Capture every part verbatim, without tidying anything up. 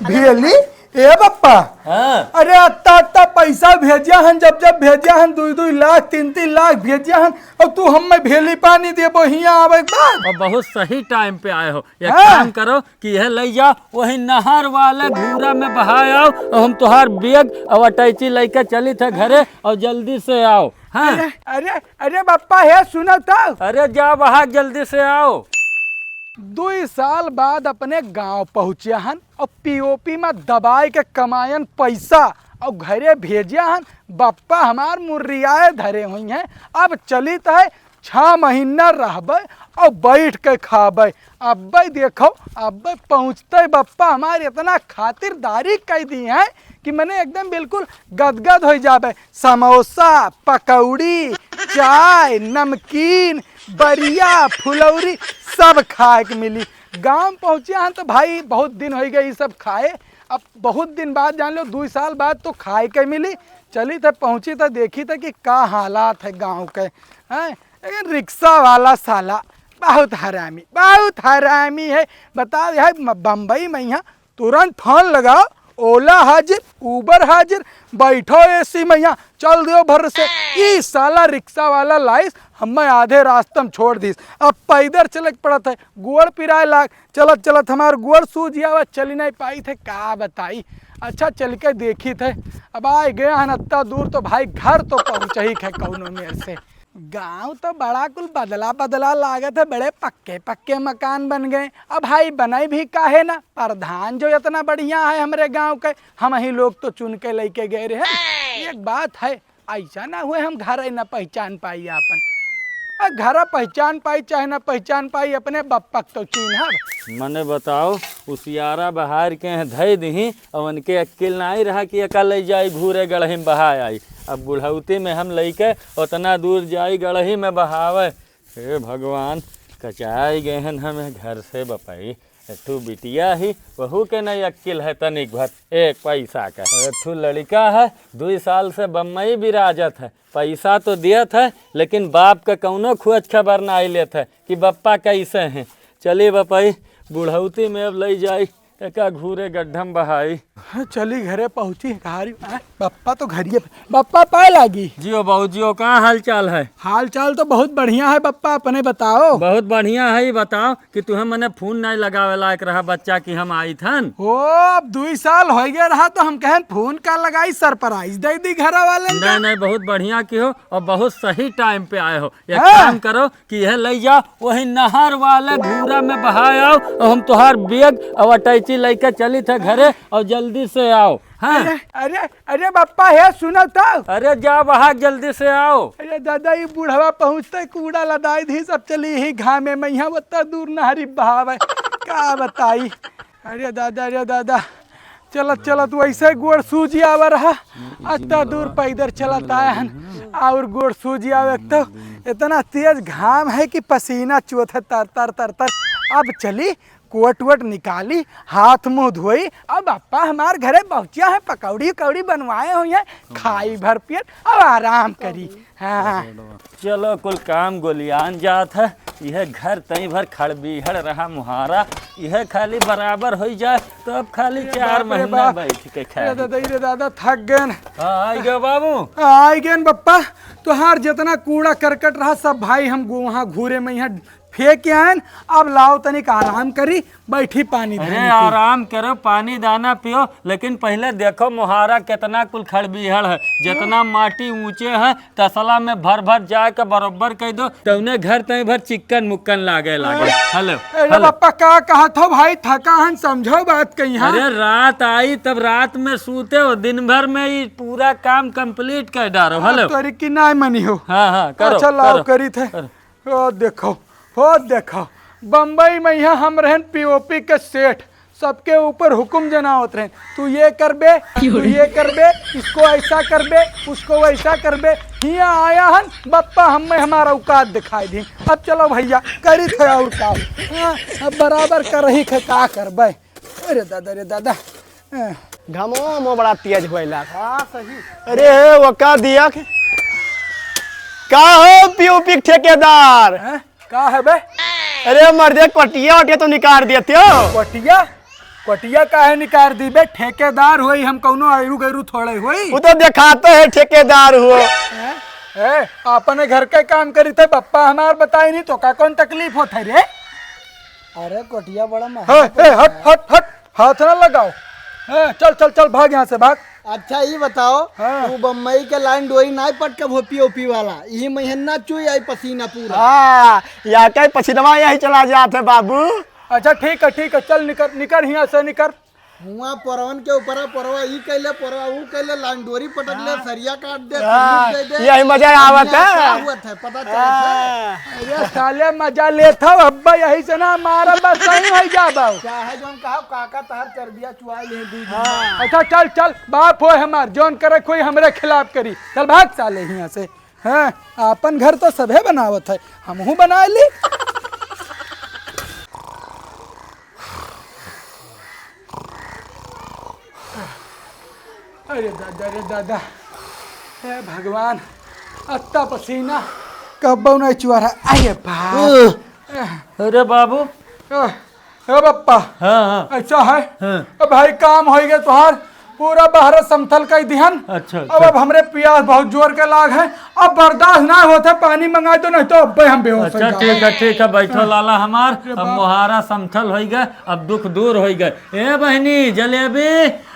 भेली? ए बप्पा, हाँ। अरे अत्ता अत्ता पैसा भेजिया हन, जब जब भेजिया हन, दुई दुई लाख, तीन तीन लाख भेजिया हन, और तू हमें भेली पानी देबो हिया आवे के बाद? और बहुत सही टाइम पे आए हो। एक हाँ। काम करो कि यह ले जाओ, वही नहर वाले घूरा में बहाए आओ, और हम तोहार बैग और अटैची लेके चली थे घरे, और जल्दी से आओ। हाँ। अरे, अरे, अरे बप्पा, हे सुनो तो। अरे जा बहा, जल्दी से आओ। दुई साल बाद अपने गांव पहुँचे हन और पीओपी में दबाए के कमायन पैसा और घरे भेजे हन। बप्पा हमार मुर्रियाए धरे हुई हैं। अब चलित है, छह महीना रहबे और बैठ के खाबे। अब्बे देखो, अब्बे पहुँचते बप्पा हमार इतना खातिरदारी कई दी हैं कि मने एकदम बिल्कुल गदगद हो जाबे। समोसा, पकौड़ी, चाय, नमकीन, बरिया, फुलौरी, सब खाए के मिली। गांव पहुँचे हैं तो भाई बहुत दिन हो गए ये सब खाए। अब बहुत दिन बाद, जान लो, दुई साल बाद तो खाए के मिली। चली थे, पहुँची थे, देखी थे कि का हालात है गांव के। हैं, लेकिन रिक्शा वाला साला बहुत हरामी, बहुत हरामी है। बताओ यार, म-, बम्बई में यहाँ तुरंत फोन लगाओ, ओला हाजिर, उबर हाजिर, बैठो एसी में, यहाँ चल दियो भर से। ई साला रिक्शा वाला लाइस, हमें आधे रास्ते में छोड़ दीस। अब पैदल चले के पड़त है, गोड़ पिराए लाग, चलत चलत हमार गोड़ सूज आवा, चली नहीं पाई थे, का बताई। अच्छा, चल के देखी थे। अब आए गए हन अत्ता दूर, तो भाई घर तो पहुँच ही है कौनो मेर से। गांव तो बड़ा कुल बदला बदला लागत है, बड़े पक्के पक्के मकान बन गए। अब भाई बनाई भी काहे ना, प्रधान जो इतना बढ़िया है हमरे गांव के, हम ही लोग तो चुन के लेके गए रहे। एक बात है, ऐसा ना हुए हम घर ही ना पहचान पाई आपन। आ, घर पहचान पाई चाहे ना पहचान पाई, अपने बप्पा के तो चिन्हब। मने बताओ, उसियारा बहार के हैं धई दिही, और उनके अक्किल नाई रहा कि एका ले जाई घूरे गढ़ही में बहा आई। अब बुढ़ौती में हम लइके उतना दूर जाई गढ़ही में बहावे। हे भगवान, कचाई गए हन हम घर से बपई। एक ठो बिटिया ही, वहू के नहीं अक्किल है तनिक भर, एक पैसा का। एक ठो लड़का है, दुई साल से बम्बई बिराजत है, पैसा तो दियत है, लेकिन बाप का कौनो खोज खबर ना लेत है कि बप्पा कैसे हैं। चली बपई, बुढ़ौती में अब लई जाई, एका घूरे गड्ढम बहाई। हाँ, चली घरे पहुँची, कहारी, आ, बप्पा तो घरिये पे। बप्पा पाए लागी। जियो बाबू, जियो, का हाल चाल है? हाल चाल तो बहुत बढ़िया है बप्पा, अपने बताओ। बहुत बढ़िया है, ये बताओ कि तुहे मने फोन नहीं लगावे लायक रहा बच्चा कि हम आई थन। ओ, अब दुई साल हो गए रहा तो हम कहन फोन का लगाई, सरप्राइज दे दी घरा वाले नहीं, का। नहीं, बहुत बढ़िया की हो और बहुत सही टाइम पे आए हो। एक हाँ। काम करो कि यह लई जाओ, वही नहर वाले घूरा में बहाए आओ, और हम तोहार बैग और अटैची लेके चली थे घरे, और जल्दी से आओ। हाँ। अरे, अरे, अरे बप्पा, हे सुनो तो। अरे जा बहा, जल्दी से आओ। अरे दादा, ये बुढ़वा पहुँचते कूड़ा लदाई दी सब, चली ही घामे में, यहाँ उतना दूर नहरी बहावे, का बताई। अरे दादा, अरे दादा, चलत चलत वैसे गोड़ सूजी आवा रहा, अत्ता दूर पैदल चलत आया हन, और गोड़ सूजी आवे तो इतना तेज घाम है कि पसीना चुअत है तर तर तर तर। अब चली, कोट वोट निकाली, हाथ मुंह धोई, अब बप्पा हमार घरे पहुँचिया है, पकौड़ी उकौड़ी बनवाए हुई हैं, खाई भर पेट, अब आराम करी। हाँ। चलो, कुल काम गोलियान जात है। यह घर तई भर खड़बीहड़ रहा मुहारा, यह खाली बराबर होई जाए तो अब खाली अरे चार बाप रे महीना बाप। बैठ के खाए। अरे दादा, अरे दादा, थक गए। हाँ, आई गयो बाबू। हाँ, आई गए बप्पा। तोहार जितना कूड़ा करकट रहा सब भाई हम गो-, वहाँ घूरे में यहाँ फेंक के आयन। अब लाओ तनिक आराम करी, बैठी पानी अरे धानी पी। आराम करो, पानी दाना पियो, लेकिन पहले देखो मोहारा कितना कुल खड़बीहड़ है, जितना माटी ऊंचे है, तसला में भर भर जाए के बरोबर कह दो, तौने घर तई भर चिक्कन मुक्कन लागे लागे। हेलो, अरे हेलो। बप्पा, का कहत हो भाई, थका हन, समझो बात कही। हाँ? अरे रात आई तब रात में सूते हो, दिन भर में ये पूरा काम कंप्लीट कर डारो। हाँ, हेलो। तोरी की नाय मनी हो। हाँ, हाँ, करो, अच्छा, लाओ, करो। करी थे। करो। ओ देखो, हो देखो, बम्बई में यहाँ हम रहन पीओपी के सेठ, सबके ऊपर हुकुम जनावत रहन, तू ये करबे, तू ये करबे, इसको ऐसा करबे, उसको वैसा करबे। हियाँ आया हन बप्पा, हमें हमारा औकात दिखाई दी। अब चलो भैया, करी थे और का। हाँ, अब बराबर कर रही थे, का करबे। अरे दादा, अरे दादा। हाँ। घमो मो बड़ा तेज होइला। हाँ, सही। अरे, वो का दिया के? का हो पीओपी के ठेकेदार? हैं? का है बे? अरे मर्दे, कोटिया वोटिया तो निकाल देते हो। कोटिया? कोटिया काहे निकार दी बे? ठेकेदार होई हम, कौनो आयरू गैरू थोड़े होई। वो तो दिखाते हैं ठेकेदार हो। हैं? ए, अपने घर के काम करी थे, बप्पा हमार बताई नहीं तो का कौन तकलीफ होत है रे? अरे कोटिया बड़ा महंगा हे, हे, पड़ता हट, है। हट, हट, हाथ ना लगाओ। हाँ, चल, चल, चल, भाग यहाँ से, भाग। अच्छा, ये बताओ, हाँ। तू बम्बई के लाइन डोरी ना पटकब होपी ओपी वाला, यही महीना चुई आई पसीना पूरा। हाँ, या कई पसीनवा यही चला जात है बाबू। अच्छा, ठीक है, ठीक है, चल निकर, निकर हियाँ से निकर। हुआ परवन के ऊपर परवा, ई कैले परवा, ऊ कैले लाइन डोरी पटक ले, हाँ। सरिया काट दे, हाँ, सिंदूर दे दे। यही मजा आवत है। क्या हुआ था, पता चलत है? हाँ। अरे साले मजा लेत हव, अब्बा यही से ना मारा बस सही हो जाबो। चाहे जौन कहा काका तहार चरबिया चुआ ले दू दिन हाँ। बाद। अच्छा चल चल, बाप हो हमार, जौन करे कोई हमरे खिलाफ करी। चल भाग साले हियाँ से। हाँ, आपन घर तो सभे बनावत है, हमहू बना ली। अरे दादा रे दादा, हे भगवान, अत्ता पसीना कब्बो नहीं चुआ रहा। अरे बाप। अरे बाबू। अ, ए बप्पा, हाँ, हाँ। ऐसा है? हाँ। अब भाई काम होइ गए तोहार, पूरा बहरा समथल कइ दिहन। अच्छा, अब, अच्छा। अब हमरे पियास बहुत जोर के लाग है, अब बर्दाश्त ना होत है, पानी मंगाइ दो, नहीं तो अब्बे हम बेहोश हो अच्छा, जाब। ठीक है, ठीक है, बैठो हाँ। लाला हमार, अरे अब बाप। मोहारा समथल होइ गए, अब दुख दूर होइ गए। ए बहिनी, जलेबी,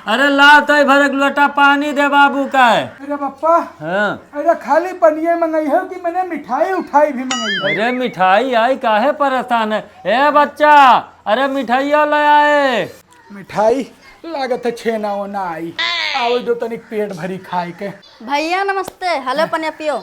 अरे ला तो भर एक लोटा पानी दे बाबू का। अरे बप्पा, हाँ। अरे खाली पनिये मंगइहो कि मने मिठाई उठाई भी मंगइहो? अरे मिठाई आई, काहे परेशान है? ए बच्चा, अरे मिठाइया ले आए। मिठाई लागत है छेना ओना आई। आवे दो तनिक पेट भरी खाए के। भैया नमस्ते, हेलो पनिया पियो।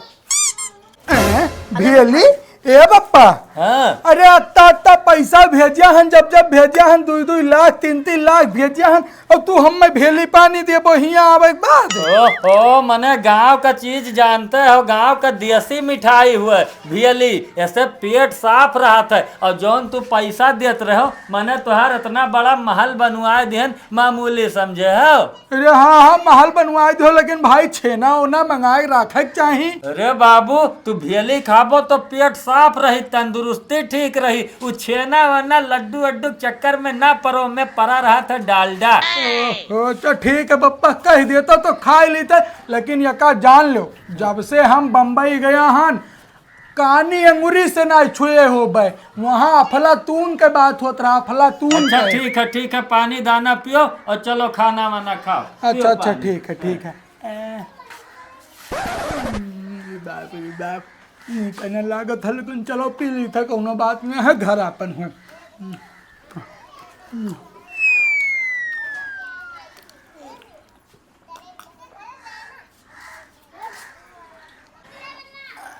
हैं? भेली? ए बप्पा। हाँ। अरे अत्ता अत्ता पैसा भेजिया हन, जब जब भेजिया हन दुई दुई लाख, तीन तीन लाख भेजिया हन, और तू हमें भेली पानी देबो हियाँ आवे के बाद? ओहो, मने गाँव का चीज जानते हो, गाँव का देसी मिठाई हुए भेली, ऐसे पेट साफ रहत है। और जौन तू पैसा देत रहो, मने तोहार इतना बड़ा महल बनवाए दिहन, मामूली समझे हो? अरे हाँ, हाँ, महल बनवाए दो, लेकिन भाई छेना ओना मंगाए राखे के चाही। अरे बाबू, तू भेली खाबो तो पेट साफ रही, तंदुरुस्ती ठीक रही। उ छेना वना लड्डू वड्डू के चक्कर में ना परो, में परा रहत है डालडा। ओ, तो ठीक है बप्पा, कह देता तो खाए लेते, लेकिन यका जान लो, जब से हम बम्बई गया हन, कानी अंगुरी से ना छुए होबे। वहाँ अफलातून के बात होत रहा, अफलातून अच्छा, के। ठीक है, ठीक है, पानी दाना पियो और चलो खाना वाना खाओ। अच्छा, पियो अच्छा, पानी। ठीक है, ठीक है। ए, बाप रे बाप, ई तने लागत है, लेकिन चलो पी ली था, कौनो बात नहीं है, घर आपन है।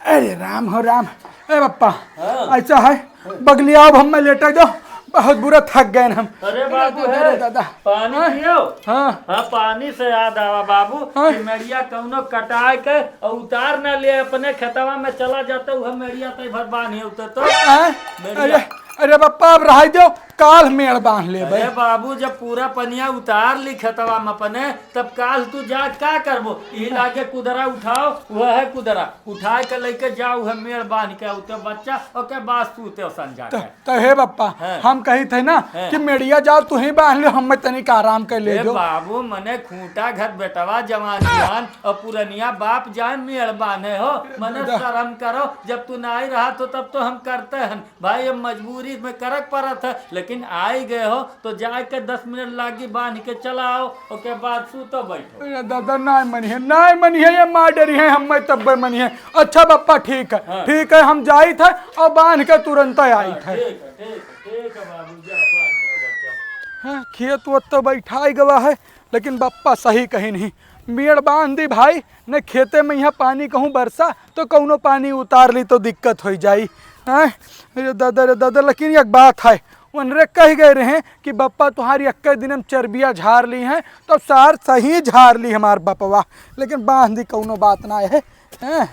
अरे राम हो राम। ए बप्पा, हाँ। ऐसा है, बगलिया अब हमें लेटे दो, बहुत बुरा थक गए हम। अरे बाबू, अरे है, दादा। पानी हाँ। पियो। हाँ। हाँ, पानी से याद आवा बाबू, हाँ। कि मेड़िया कौनो कटाए के और उतार ना ले, अपने खेतवा में चला जाता, वह मेड़िया तई भर बांध ही उतर तो। हाँ। मेड़िया। अरे, अरे बप्पा, अब रहाई दो, काल मेड़ बांध लेबे। अरे बाबू, जब पूरा पनिया उतार ली खेतवा में अपने, तब काल तू जा का करबो? यही लागे कुदरा उठाओ, वह है कुदरा। उठाए के लेके जाओ, वह मेड़ बांध के, उते बच्चा, ओके बाद सूते संझा त, के। त हे बप्पा, हाँ। हम कही थे ना हाँ। कि मेड़िया जाओ, तू ही बांध ले, हम तनिक आराम कर ले ए जो। बाबू, मने खूंटा घर बेटवा जवान जवान और पुरनिया बाप जाए मेड़ बांधे हो, मने दादा। शर्म करो, जब तू नाई रहा तो तब तो हम करते हन। भाई, अब मजबूरी में करक पड़त है, लेकिन आई गए हो, तो जाए के दस मिनट लागी, बांध के चलाओ, ओके बाद सूतो बैठो। अरे दादा, नाय मनिहे, नाय मनिहे, ये मार डरी है, हम मैं तब्बे मनिहे। अच्छा बप्पा, ठीक है, हाँ। ठीक है, हम जाइत है और बांध के तुरंत हाँ, आइत है। ठीक है, ठीक है, ठीक है बाबू, जा, बांध लो बच्चा। हाँ, खेत वोत तो बैठाई गवा है, लेकिन बप्पा सही कही नहीं, मेड़ बांध दी भाई, न खेते में यहाँ पानी कहूँ बरसा, तो कौनो पानी उतार ली तो दिक्कत होइ जाई। हैं? अरे दादा रे दादा, लेकिन एक बात है, उनरे कह गए रहे कि बप्पा तुहारी एक दिन में चर्बिया झार ली हैं, तो सार सही झार ली हमार बपवा, लेकिन बांध दी कौनो बात ना है। हैं?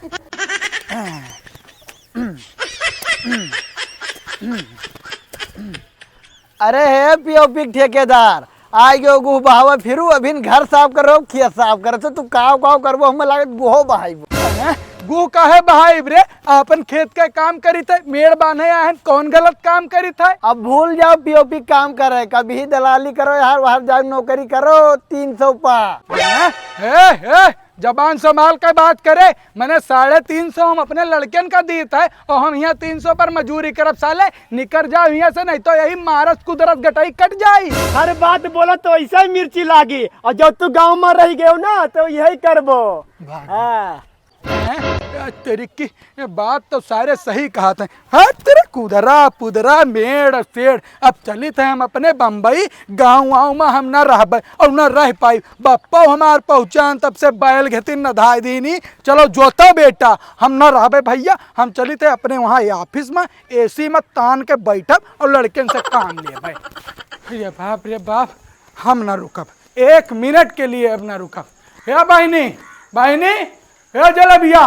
अरे हे पीओपी के ठेकेदार, आइ गयो गुह बहावे फिरू, अभिन घर साफ करो, खेत साफ करो, तो तू काव काव करबो, हमें लागत गुहो बहाइबो। हैं? गू काहे बहाइब रे? आपन खेत के काम करित है, मेड़ बान्हे आहन, कौन गलत काम करित है? अब भूल जाओ पीओपी काम करे, कभी दलाली करो, यार बाहर जाओ नौकरी करो, तीन सौ पा। हैं? ए, ए, जबान संभाल के बात करे, मने साढ़े तीन सौ हम अपने लड़कन का दीत है और हम यहाँ तीन सौ पर मजूरी करब साले, निकर जाओ यहाँ से, नहीं तो यही मारस कुदरत गटई कट जाई। हर बात बोलो तो ऐसा ही मिर्ची लागी, और जब तू गाँव में रह गयो ना तो यही करबो। भाग। हाँ। हैं? ए, तेरी की, ये बात तो सारे सही कहत हैं। हाँ, तेरे कुदरा, पुदरा, मेड़, सेड़। अब चलित है हम अपने बम्बई, गाँव वाँव में हम न रहबे और न रह पाई। बप्पा हमार पहुँचान तब से बैल घेतिन नधाय दीनी। चलो जोता बेटा, हम न रहबे भैया, हम चलित है अपने वहाँ ऑफिस में, एसी में तान के बैठब और लड़कन से काम लेबे। रे बाप, रे बाप, हम न रुकब, एक मिनट के लिए अब न रुकब। हे बहिनी, बहिनी, ए जलेबिया,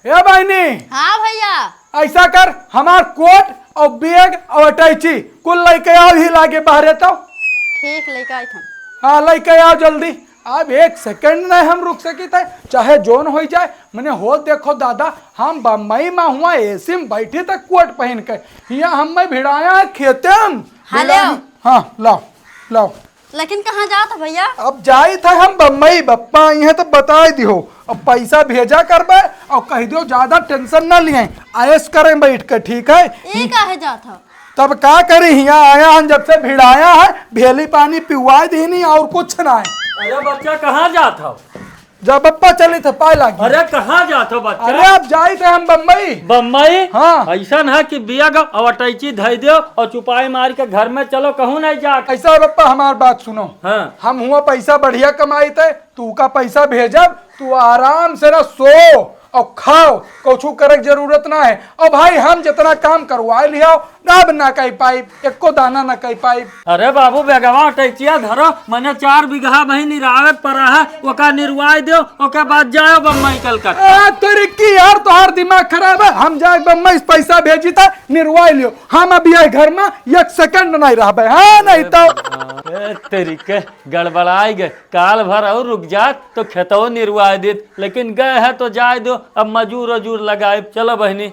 ए बहिनी। हाँ भैया। ऐसा कर, हमार कोट और बैग और अटैची कुल लइके आओ ही लागे बाहरे तो। ठीक, लइके आइत हम। हाँ, लइके आओ जल्दी। अब एक सेकंड नहीं हम रुक सकित है, चाहे जोन होई जाए। मने हो देखो दादा, हम बम्बई में हुआ एसी में बैठी तक कोट पहन के, हियाँ हमें भिड़ाया है खेते में। हेलो। भिड़ाया-, हाँ, लाओ, लाओ। लेकिन कहाँ जात हो भैया? अब जाइत है हम बम्बई, बप्पा आई हैं तो बताई दिहो। अब पैसा भेजा करबे और कह दियो ज्यादा टेंशन ना लिए, ऐश करें बैठ के, ठीक है? ई काहे जात हो? तब का करी, हियाँ आया हन जब से भिड़ाया है, भेली पानी पिवाए दीनी और कुछ ना है। अरे बच्चा, कहाँ जात हो? जा बप्पा, चलित है, पाए लागी। अरे कहाँ जात हो बच्चा? अरे अब जाइत है हम बम्बई। बम्बई? हाँ। ऐसन है कि बैग और अटैची धई दो और चुपाई मार के घर में चलो, कहूँ नहीं जात। ऐसा है बप्पा, हमार बात सुनो। हाँ। हम हुआ पैसा बढ़िया कमाइत है, तू का पैसा भेजब, तू आराम से ना सो और खाओ, कुछू करे के जरूरत ना है। और भाई, हम जितना काम करवा लिया, अब ना कह पाई, एको दाना ना कह पाई। अरे बाबू, बैगवा अटैचिया धरो, मने चार बीघा वहीं निरावे पड़ा है, ओका निरवाई दो, ओके बाद जाओ बम्बई कलकत्ता। ए, तेरी की यार, तोहार दिमाग खराब है। हम जाए बम्बई से पैसा भेजी था, निरवाई लियो। हम अभी आए घर में एक सेकंड नहीं रहबे, हाँ, नहीं तो। ए, तेरी के गड़बड़ाई गए, काल भर और रुक जात तो खेतवो निरवाई देत, लेकिन गए है तो जाए दो, अब मजूर अजूर लगाए। चलो बहिनी।